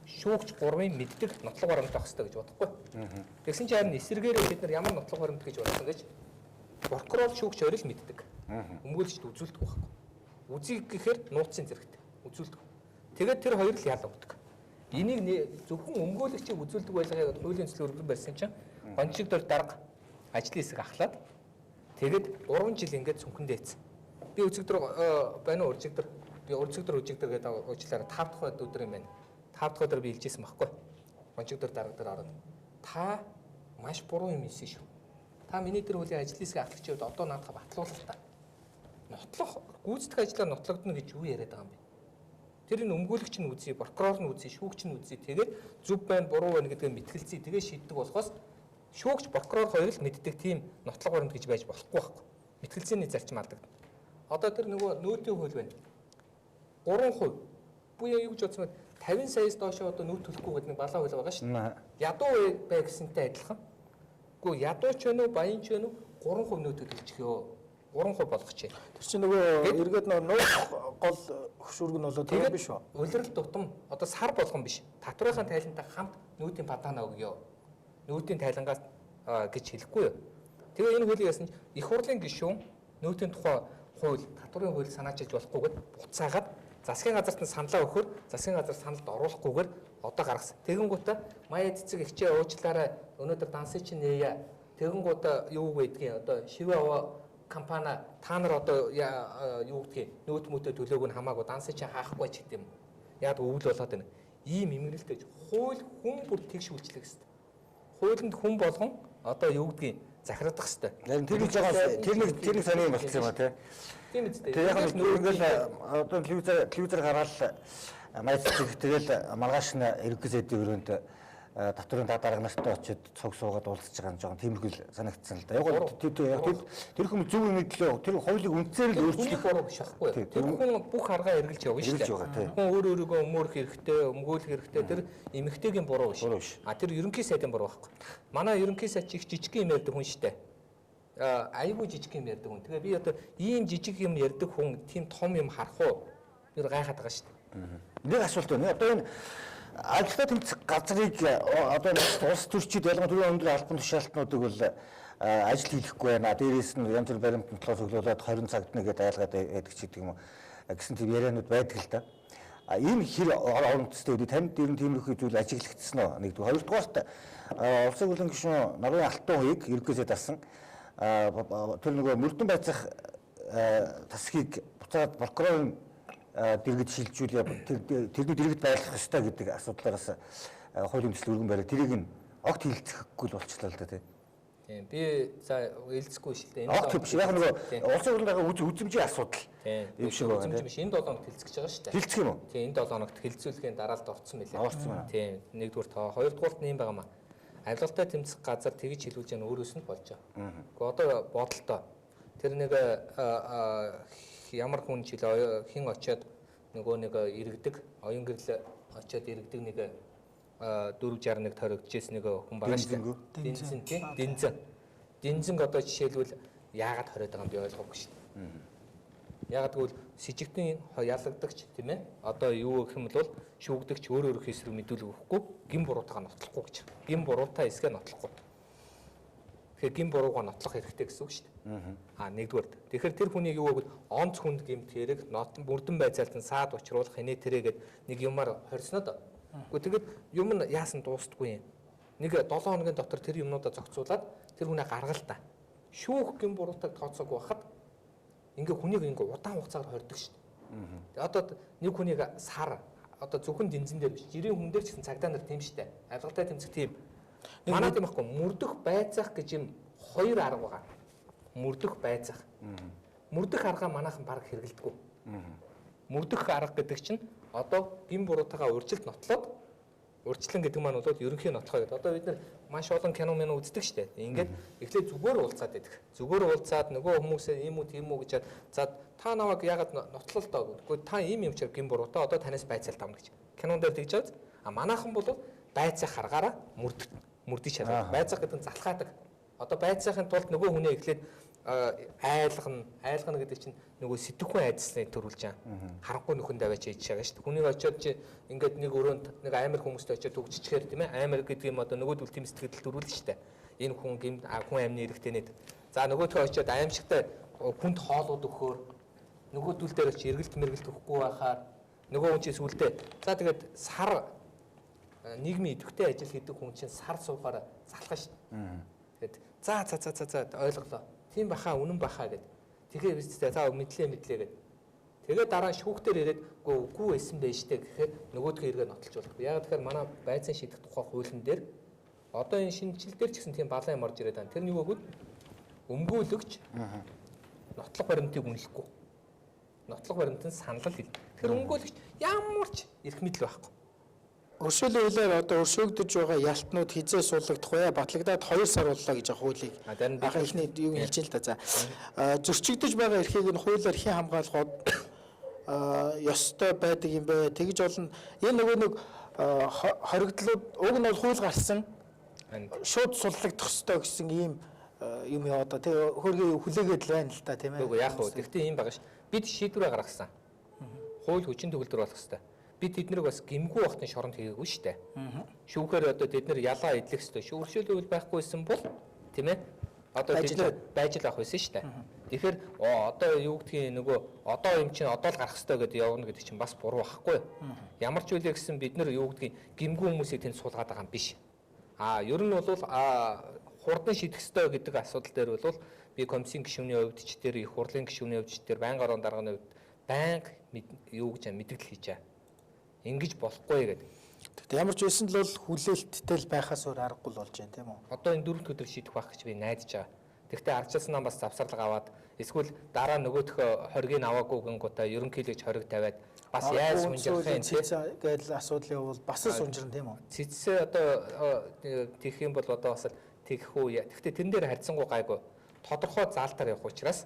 шүүгч гурвын мэддэг нотлох баримт байх хэрэгтэй гэж бодохгүй. Тэгсэн чинь харин эсрэгээрээ бид нар ямар нотлох баримт гэж бодсон гэж прокурор, шүүгч хоёр л мэддэг. Өмгөөлөгчд үзүүлдэг байхгүй. Үзийг гэхээр нууцын зэрэгтэй үзүүлдэг. Тэгээд тэр хоёр л ял өгдөг. Энийг зөвхөн өмгөөлөгчийг үзүүлдэг байлгаа гэдэг хуулийн төсөл өргөн барьсан чинь гончигдор дарга ажлын хэсэг ахлаад тэгээд 3 жил ингээд цүнхэндээ эцсэн. Би үзэгдэр байна уу уржигдэр би уржигдэр үжигдэр гэдэг уучлаарай 5 дахь өдөр юм байна. 5 дахь өдөр би хэлжсэн байхгүй. Гончигдор дарга дээр ороод та маш буруу юм хийсэн шүү. Та миний тэр хуулийн ажлын хэсгийг ахлагч яваад одоо наадах батлуулал та. Нотлох гүйцэтгэх ажлаар нотлогдно гэж юу яриад байгаа юм бэ? Тэр нь өмгөөлөгч нь үзье, прокурор нь үзье, шүүгч нь үзье. Тэгээд зөв байна, буруу байна гэдгээ мэтгэлцээ тэгээ шийддэг болохоос шүүгч, прокурор хоёр л мэддэг тийм нотлох баримт гэж байж болохгүй байхгүй. Мэтгэлцээний зарчим алдагдана. Одоо тэр нөгөө нөөтийн хууль байна. 3%. Буяа юу гэж бодсон бэ? 50 саяас доош одоо нүүт төлөхгүй гэдэг нэг балаа хууль байгаа шүү дээ. Ядуу бай гэсэнтэй адилхан. Үгүй ядуу ч вэ нү, баян ч вэ нү 3% нүүт төлчих ёо. 3% болгочих. Тэр чинь нөгөө эргээд нөгөө нуух гол хөшүүрэг нь болоо тэр биш үү? Улирал тутам одоо сар болгон биш. Татврынхаа тайлантай хамт нүүдийн падаана өгөө. Нүүдийн тайлангаас гэж хэлэхгүй юу. Тэгээ энэ хуулийг яасан чинь их хурлын гишүүн нүүдийн тухай Хууль, татварын хууль санаачилж болохгүйгээр буцаагаад засгийн газарт нь саналаа өгөхөөр засгийн газар саналд оруулахгүйгээр одоо гаргасан. Тэгэнгүүтээ Маяа цэцэг ихчээ уучлаарай өнөөдөр дансыг чинь нээе. Тэгэнгүүтээ юу гэдгийг одоо шивэ аваа компани та нар одоо юу гэдгийг нөөт мөтө төлөөг нь хамаагүй дансыг чинь хаахгүй ч гэдэм. Яг өвөл болоод байна. Ийм эмгэнэлтэй хууль хүн бүр тэгш үйлчлэх хэрэгтэй. Хуулинд хүн болгон одоо юу гэдгийг захирагдах хэрэгтэй. Тэр нэг жоохон тэр нэг сони юм болчихсон юм а тий. Тийм үстэй. Тэр яг ингээл одоо телевизээр гараал Маяа цэцэг тэгэл маргааш нь ерөнхий сайдын өрөөнд татварын дарга нартай очиод цуг суугаад уулзж байгаа юм жоохон тиймэрхүү санагдсан л да. Яг бол тэр хүн зөв юм төлөө тэр хуулийг үндсээр л өөрчлөх буруу биш байхгүй. Тэр хүн бүх аргаа эргэлж явна шүү дээ. Хүн өөр өөрийгөө өмөөрөх хэрэгтэй, өмгөөлөх хэрэгтэй. Тэр эмэгтэйгийн буруу биш. А тэр ерөнхий сайдын буруу байхгүй. Манай ерөнхий сайд чи их жижиг юм ярьдаг хүн шүү дээ. Айгүй жижиг юм ярьдаг хүн. Тэгээ би одоо ийм жижиг юм ярьдаг хүн тийм том юм харах уу? Би гайхаад байгаа шүү дээ. Нэг асуулт байна. Одоо энэ ажилтнаа тэмцэх газрыг одоо улс төрчид ялангуяа төрийн өндөр албан тушаалтнуудыг бол ажил хийхгүй байна. Дээрээс нь янз бүр баримт нотлоо цуглуулад 20 цагт нэгээд айлгаад байдаг ч гэдэг юм уу гэсэн тийм яриануд байдаг л да. Энэ хэр оронцтой вэ? Танд ер нь тиймэрхүү зүйл ажиглагдсан уу? Нэгдүгээр. Хоёрдугаарт улсын хурлын гишүүн Нарын Алтан хуйг ерөнхийдөө дасан тэр нөгөө мөрдөн байцаах тасгийг буцаад прокурорын дэргэд шилжүүлээ тэрний дэргэд байлгах ёстой гэдэг асуудлаараас хуулийн төсөл өргөн бариад тэрийг нь огт хилцэхгүй л болчихлоо л да тий. Тийм би за хилцэхгүй шил дээ. Огт биш. Яг нөгөө улсын хурлын дараа үзэмжийн асуудал юм шиг байна. Үзэмж биш. Энэ 7 хоногт хилцэж байгаа шүү дээ. Хилцэх юм уу? Тийм энэ 7 хоногт хилцүүлэхийн дараа л орцсон байлээ. Орцсон байна. Тийм нэгдүгээр тоо. Хоёрдугаарт нь юм байгаа маа. Авилгалтай тэмцэх газар тэгж хилүүлж яана өөрөөс нь болж байгаа. Гэхдээ одоо бодолтой. Тэр нэг ямар хүн жил хэн очиод нөгөө нэг иргэдэг оюун гэрэл очиод иргэдэг нэг 461 хоригдчихсэн нэг хүн байгаа шүү дээ. Дэнзэн тий. Дэнзэн. Дэнзэнг одоо жишээлбэл яагаад хориод байгаа юм би ойлгоогүй шүү дээ. Яагаад гэвэл сэжигтэн ялагдагч тийм ээ. Одоо юу гэх юм бол шүүгдэгч өөр өөрийнхөө эсрэг мэдүүлэг өгөхгүй гин буруутайгаа нотлохгүй гэж. Гин буруутай эсгээ нотлохгүй. Тэгэхээр гин буруугаа нотлох хэрэгтэй гэсэн үг шүү дээ. А нэгдүгээр. Тэгэхээр тэр хүнийг юу гэвэл онц хүнд гэмт хэрэг мөрдөн байцаалтан саад учруулах хинээ тэрээгээд нэг юмар хорсноо доо. Гэхдээ тэгэд юм нь яасан дуустдаггүй юм. Нэг 7 хоногийн дотор тэр юмнуудаа зохицуулаад тэр хүнээ гаргал та. Шүүх гин буруутайг тооцоогүй байхад ингээ хүнийг ингээ удаан хугацаагаар хордог шүү дээ. Одоо нэг хүнийг сар одоо зөвхөн дэнзэн дээр биш жирийн хүн дээр ч гэсэн цагдаа нар тийм шүү дээ. Авилгалтай тэмцэх тийм. Манай тийм байхгүй мөрдөх байцаах гэж юм хоёр арга байгаа. Мөрдөх байцаах. Мөрдөх арга манайхан баг хэрэгэлдэггүй. Мөрдөх арга гэдэг чинь одоо гин буруутайгаа урьдчилт нотлоод урьдчилан гэдэг маань бол ерөнхий нотлохоо гэдэг. Одоо бид нар маш олон кино мэн үздэг шүү дээ. Ингээд эхлээд зүгээр уулзаад байдаг. Зүгээр уулзаад нөгөө хүмүүсээ ийм үү тийм үү гэж за та намайг яагаад нотлол доо гэвэл та ийм юм чир гин буруутаа одоо танаас байцаалт авна гэж. Кинон дээр тэгж байгаа. А манайхан бол байцаах аргаараа мөрдөж чаддаг. Байцаах гэдэг нь залхаадаг. Одоо байцаахын тулд нөгөө хүнээ эхлээд айлгана. Айлгана гэдэг чинь нөгөө сэтгхүүн айдсныг төрүүлж байгаа. Харанхуй нөхөн даваач хийж байгаа шүү дээ. Хүнийг очиод чи ингээд нэг өрөөнд нэг амар хүмүүстэй очиод төгжчихээр тийм ээ. Амар гэдэг юм одоо нөгөөдөл тийм сэтгэл төрүүлнэ шүү дээ. Энэ хүн гим хүн амны эрэгтэй нэт. За нөгөөдхөө очиод аимшигтай хүнд хоолууд өгөхөөр нөгөөдөл дээр очи эргэлт мэргэлт өгөхгүй байхаар нөгөө хүн чинь сүулдэ. За тэгээд сар нийгмийн идэвхтэй ажил хийдэг хүн чинь сар суухаар залхах шүү дээ. Тэгээд за за за за за ойлголоо. Тийм баха үнэн баха гэд. Тэгэхээр биз дээ за мэдлээ мэдлээ гэд. Тэгээд дараа нь шүүхтэр ирээд үгүй байсан байж тээ гэхээр нөгөөдхөө эргээ нотолж болох. Яг тэгэхээр манай байцаан шийдэх тухай хуулийн дээр одоо энэ шинэчлэл дээр ч гэсэн тийм балан юм орж ирээд байна. Тэр нь юу гэвэл өмгөөлөгч нотлох баримтыг үнэлэхгүй. Нотлох баримт нь санал хэл. Тэгэхээр өмгөөлөгч ямар ч эрх мэдэл байхгүй. Өршөөлийн хуулиар одоо өршөөгдөж байгаа ялтнууд хизээ суулгадах вэ? Батлагдаад 2 сар боллоо гэж хуулийг анх эхний юу хэлж л да. За зөрчигдөж байгаа эрхийг нь хуулиар хэн хамгаалах ёстой байдаг юм бэ? Тэгж болно. Энэ нөгөө нэг хоригдлууд уг нь бол хууль гарсан шууд суллагдах ёстой гэсэн ийм юм яа одоо тий хөргөө хүлээгээд л байна л да тийм ээ. Үгүй яах вэ? Гэхдээ ийм байгаа ш. Бид шийдвэрээ гаргасан. Хууль хүчин төгөлдөр болох ёстой. Би тэднийг бас гимгүү багтын шоронд хийгээгүй шүү дээ. Шүүхээр одоо тэд нар ялаа эдлэх ёстой. Өршөөлийн хууль байхгүйсэн бол тийм ээ. Одоо тэд нар байж л авах байсан шүү дээ. Тэгэхээр одоо юу гэдгийг нөгөө одоо юм чинь одоо л гарах ёстой гэдээ явна гэдэг чинь бас буруу байхгүй. Ямар ч үлээ гэсэн бид нар юу гэдгийг гимгүү хүмүүсийг тэнд суулгаад байгаа юм биш. А ер нь бол хурдан шийдэх ёстой гэдэг асуудал дээр бол би комиссийн гишүүний хувьд ч тэр их хурлын гишүүний хувьд ч тэр байнгын орон дарганы хувьд байнга юу гэж мэдгэл хийж байгаа. Ингэж болохгүй гэдэг. Гэхдээ ямар ч байсан л бол хүлээлттэй л байхаас өөр аргагүй л болж байна, тийм үү? Одоо энэ 4 өдөр шийдэх байх гэж би найдаж байгаа. Гэхдээ ардчилсан нам бас завсарлага аваад эсвэл дараа нөгөөх хоргийг аваагүй гингуудаа ерөнхийлөгч хориг тавиад бас яаж сунжрах юм те гэдэл асуудал явуул бас сунжирна, тийм үү? Цэцсээ одоо тэгэх юм бол одоо бас тэгэх үү. Гэхдээ тэрэн дээр харьцангуй гайгүй. Тодорхой заалтаар явах учраас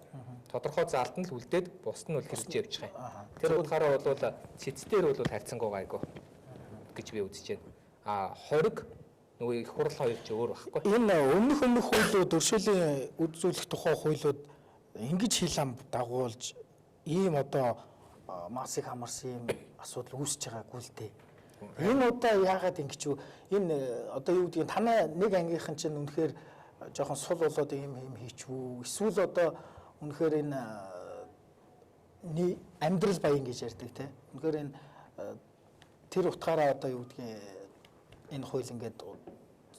тодорхой заалт нь л үлдээд бусд нь бол хэрэгжиж явчих юм. Тэр утгаараа бол цэц дээр бол харьцангуй гайгүй гэж би үзэж байна. А хориг нөгөө их хурал хоёр ч өөр байхгүй. Энэ өмнөх хуулиуд, өршөөлийн үзүүлэх тухай хуулиуд ингэж хил ам дагуулж ийм одоо масыг хамарсан юм асуудал үүсэж байгаагүй л дээ. Энэ удаа яагаад ингэж вэ? Энэ одоо юу гэдгийг танай нэг ангийнхан чинь үнэхээр жоохон сул болоод ийм юм хийчихвүү? Эсвэл одоо үнэхээр энэ амьдрал баян гэж ярьдаг те. Үнэхээр энэ тэр утгаараа одоо юу гэдгийг энэ хууль ингээд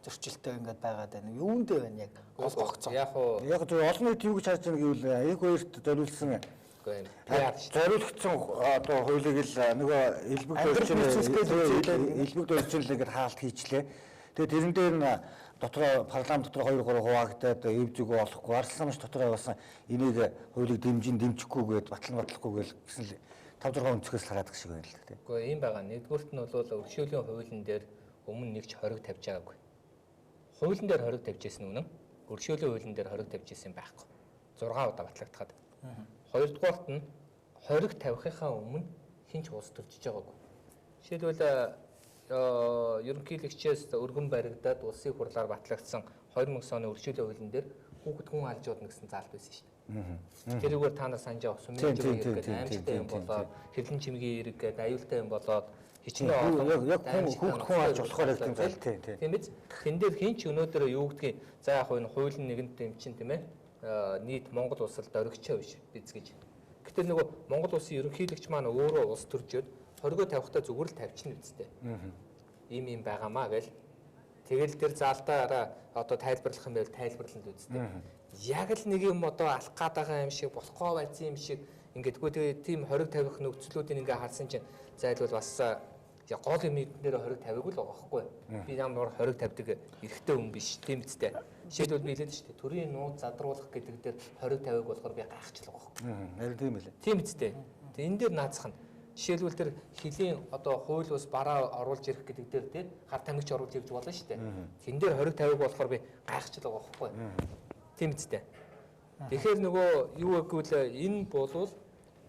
зөрчилтэй ингээд байгаад байна. Юунд вэ яг гол гогцоо? Яг уу яг зөв олон нийт юу гэж харж байгаа гэвэл их хоёрт зориулсан зориулагдсан одоо хуулийг л нөгөө элбэг дөрвчл ингээд хаалт хийчлээ. Тэгээ тэрэн дээр нь дотроо парламент дотроо 2 3 хуваагдаад эв зүгөө олохгүй арслан маш дотроо явсан энийг хуулийг дэмжин дэмжихгүй гээд батлан батлахгүй гээл гэсэн л 5 6 өнцгөөс л хараадаг шиг байна л дээ. Үгүй ийм байгаа. Нэгдүгüрт нь бол өршөөлийн хуулийн дээр өмнө нэг ч хориг тавьж байгаагүй. Хуулийн дээр хориг тавьж ирсэн үнэн. Өршөөлийн хуулийн дээр хориг тавьж ирсэн байхгүй. 6 удаа батлагдахад. Хоёрдугаарт нь хориг тавихынхаа өмнө хэн ч улс төржиж байгаагүй. Жишээлбэл ерөнхийлөгчөөс өргөн баригдаад улсын хурлаар батлагдсан 2000 оны өршөөлийн хуулийн дээр хүүхэд хүн алж явуулна гэсэн заалт байсан шүү дээ. Тэрүүгээр та нар санаж авах сумын жирийн хэрэг гэдэг аимшигтай юм болоод хэрлэн чимгийн хэрэг гэдэг аюултай юм болоод хичнээн олон яг хүүхэд хүн алж болохоор гэдэг заалт тийм. Тийм биз? Тэн дээр хэн ч өнөөдөр юу гэдгийг за яг энэ хуулийн нэгэнт юм чинь тийм нийт Монгол улсад дөрөгчөө биш биз гэж. Гэтэл нөгөө Монгол улсын ерөнхийлөгч маань өөрөө улс төржөөд хоригоо тавихтаа зүгээр л тавьчихна үсттэй. Ийм юм байгаамаа гэл. Тэгэл тэр заалтаараа одоо тайлбарлах юм байвал тайлбарлана л үсттэй. Яг л нэг юм одоо алах гад байгаа юм шиг болохгүй байсан юм шиг ингэдэггүй. Тэгээ тийм хориг тавих нөхцлүүдийг ингээ харсан чинь зайлвал бас гол юм дээр хориг тавиаг л байгаа байхгүй. Би ямар хориг тавьдаг эрхтэй хүн биш тийм үсттэй. Жишээлбэл би хэлээд шүү дээ. Төрийн нууц задруулах гэдэг дээр хориг тавиаг болохоор би гайхчихлаа байхгүй. Харин тийм байлээ. Тийм үсттэй. Тэгээ энэ дээр наацх нь жишээлбэл тэр хөлийн одоо хууль ус бараа оруулж ирэх гэдэг дээр тий хар тамхич оруулж ирж болно шүү дээ. Тэн дээр хориг тавиаг болохоор би гайхчихлаа байгаа байхгүй. Тийм үсттэй. Тэгэхээр нөгөө юу гэвэл энэ болвол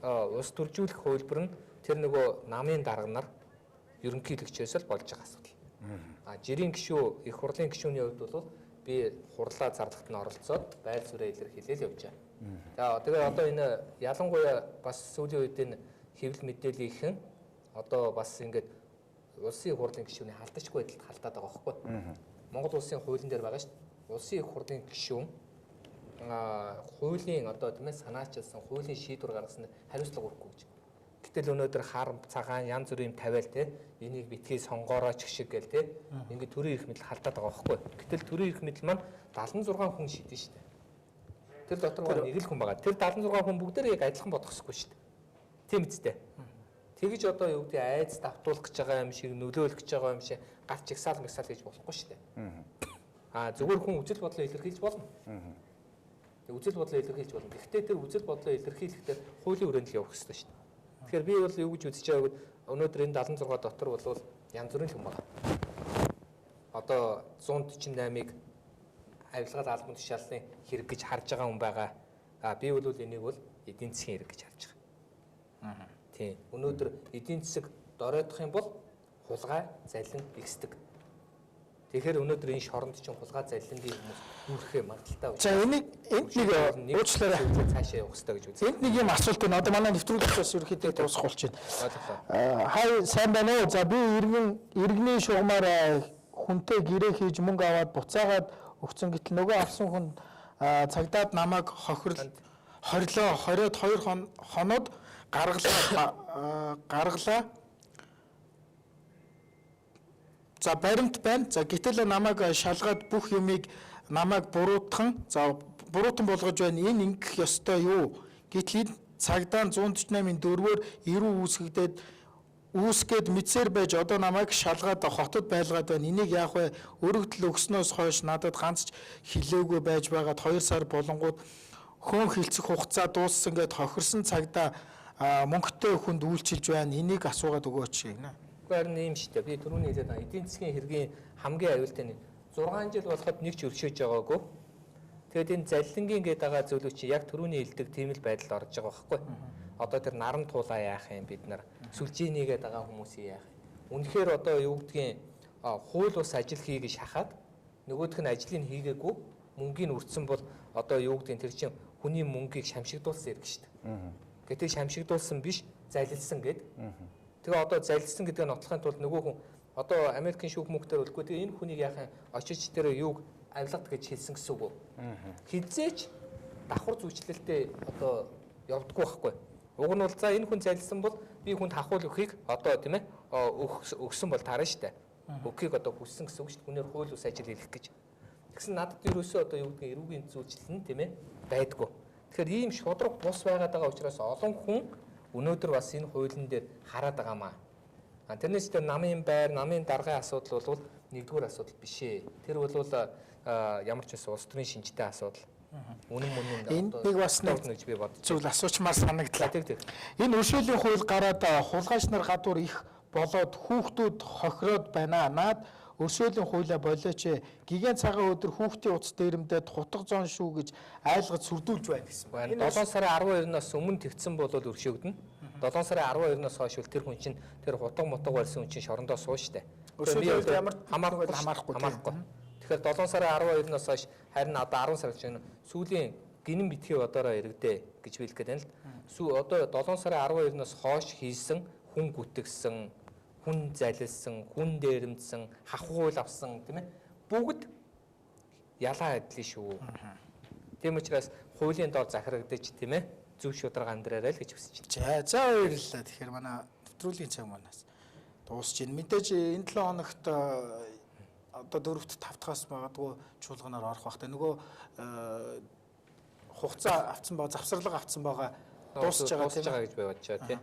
улс төржүүлэх хувилбар нь тэр нөгөө намын дарга нар ерөнхийлөгчөөс л болж байгаа асуудал. А жирийн гишүү, их хурлын гишүүний хувьд бол би хурлаа зарлахад нь оролцоод байр сууриа илэрхийлэл явж байгаа. За тэгээ одоо энэ ялангуяа бас сүүлийн үед энэ хэвлэл мэдээллийнхэн одоо бас ингээд улсын их хурлын гишүүний халдачгүй байдалд халдаад байгаа байхгүй. Монгол улсын хуулийн дээр байгаа шүү дээ. Улсын их хурлын гишүүн хуулийн одоо тийм санаачилсан хуулийн шийдвэр гаргасан хариуцлага өрөхгүй гэж. Гэтэл өнөөдөр хар цагаан янз бүрийн юм тавиал те энийг битгий сонгоороо ч шиг гээл те ингээд төрийн эрх мэдэл халдаад байгаа байхгүй. Гэтэл төрийн эрх мэдэл маань 76 хүн шийдэн шүү дээ. Тэр дотор байгаа нэг л хүн байгаа. Тэр 76 хүн бүгдээрээ яг адилхан бодох ёсгүй шүү дээ. Тийм үстэй. Тэгэж одоо юу гэдэг айц давтуулах гэж байгаа юм шиг нөлөөлөх гэж байгаа юм шиг гарч жигсаал мэгсаал гэж болохгүй шүү дээ. Аа зүгээр хүн үзэл бодлоо илэрхийлж болно. Үзэл бодлоо илэрхийлж болно. Гэхдээ тэр үзэл бодлоо илэрхийлэхдээ хуулийн хүрээнд л явах ёстой шүү дээ. Тэгэхээр би бол юу гэж үзэж байгааг өнөөдөр энэ 76 дотор бол янз бүрийн хүн байна. Одоо 148-ыг авилгал албан тушаалны хэрэг гэж харж байгаа хүн байгаа. А би бол энийг бол эдийн засгийн хэрэг гэж харж байгаа. Тийм. Өнөөдөр эдийн засаг доройтох юм бол хулгай, залин ихсдэг. Тэгэхээр өнөөдөр энэ шоронд чинь хулгай залингийн хүмүүс үүрхээ магадлалтай. За энийг энд нэг уучлаарай цаашаа явах хэрэгтэй гэж үзсэн. Энд нэг юм асуулт байна. Одоо манай нэвтрүүлэгч бас ерөнхийдөө дуусах болж байна. Хай сайн байна уу? За би иргэний шугамаар хүнтэй гэрээ хийж мөнгө аваад буцаагаад өгсөн гэтэл нөгөө авсан хүн цагдаад намайг Хорлоо. Хориод 2 хоноод гаргалаа. За баримт байна. За гэтэл намайг шалгаад бүх юмыг намайг буруутхан за буруутан болгож байна. Энэ ингэх ёстой юу? Гэтэл энэ цагдаа 148-ын 4-өр эрүү үүсгэгдээд үүсгээд мэдсээр байж одоо намайг шалгаад хотод байлгаад байна. Энийг яах вэ? Өргөдөл өгснөөс хойш надад ганц ч хэлээгүй байж байгаад 2 сар болонгууд хөөн хилцэх хугацаа дууссан гэд хохирсон цагдаа мөнгөтэй хүнд үйлчилж байна. Энийг асуугаад өгөөч гэнэ. Үгүй харин ийм шүү дээ. Би түрүүний хэлээд байгаа. Эдийн засгийн хэргийн хамгийн аюултай нь 6 жил болоход нэг ч өршөөж байгаагүй. Тэгээд энэ заллингийн гэдэг байгаа зүйлүүд чи яг түрүүний хэлдэг тийм л байдалд орж байгаа байхгүй. Одоо тэр наран туулаа яах юм бид нар, сүлжээний гэдэг байгаа хүмүүсийг яах юм. Үнэхээр одоо юу гэдгийг хууль ус ажил хий гэж шахаад нөгөөх нь ажлыг хийгээгүй мөнгийг үртсэн бол одоо юу гэдгийг тэр чинь хүний мөнгийг шамшигдуулсан хэрэг шүү дээ. Гэтэл шамшигдуулсан биш, залилсан гэд. Тэгээ одоо залилсан гэдгийг нотлохын тулд нөгөө хүн одоо Америкийн шүүх мөнхтөр үлгүй. Тэгээ энэ хүнийг яах юм очиж тэр юуг авилгад гэж хэлсэн гэсэн үг үү? Хизээч давхар зүйчлэлтэй одоо явдггүй байхгүй. Уг нь бол за энэ хүн залилсан бол би хүнд хахуул өгөхийг одоо тийм өгсөн бол таарна шүү дээ. Өгөхийг одоо хүссэн гэсэн үг шүү дээ. Хүнээр хууль ус ажил хийх гэж. Тэгсэн надад ерөөсөө одоо юу гэдгийг эрүүгийн зүйлчлэл нь тийм байдгүй. Тэгэхээр ийм шудраг бус байгаад байгаа учраас олон хүн өнөөдөр бас энэ хуулийн дээр хараад байгаамаа. Тэрнээс тэр намын байр, намын даргын асуудал бол нэгдүгээр асуудал биш ээ. Тэр бол ямар ч байсан улс төрийн шинжтэй асуудал. Үнэн мөн энд нэг бас нэг гэж би бодож зүйл асуучмаар санагдлаа. Тэг. Энэ өршөөлийн хууль гараад хулгайч нар гадуур их болоод хүүхдүүд хохироод байна. Наад өршөөлийн хуулиа болооч. Гигэн цагаан өдөр хүүхдийн утас дээрэмдээд хутга зон шүү гэж айлгаж сүрдүүлж байна гэсэн байна. 7 сарын 12-наас өмнө тэгсэн бол өршөөгдөнө. 7 сарын 12-наас хойш бол тэр хүн чинь тэр хутга мутга барьсан хүн чинь шорондоо суу штэ. Өршөөлийн хууль ямар хамаарахгүй. Тэгэхээр 7 сарын 12-наас хойш харин одоо 10 сар гэж байна. Сүүлийн гинэн битгий бодороо иргэдэ гэж хэлэх гээд байна л. Сүү одоо 7 сарын 12-наас хойш хийсэн хүн гүтгсэн, хүн залилсан, хүн дээрэмдсэн, хахуул авсан тийм бүгд ялаа адилын шүү. Тийм учраас хуулийн доор захирагдаж тийм зөв шударга амьдраарай л гэж хүсэж байна. За баярлалаа. Тэгэхээр манай нэвтрүүлгийн цаг манаас дуусч байна. Мэдээж энэ 7 хоногт одоо 4-т 5-аас магадгүй чуулганаар орох бах та. Нөгөө хугацаа авцсан байгаа, завсарлага авцсан байгаа дуусч байгаа тийм гэж би бодож байгаа тийм.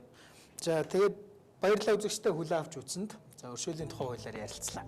За тэгээд баярлалаа үзэгчдээ хүлээн авч үзсэнд. За өршөөлийн тухай хуулиар ярилцлаа.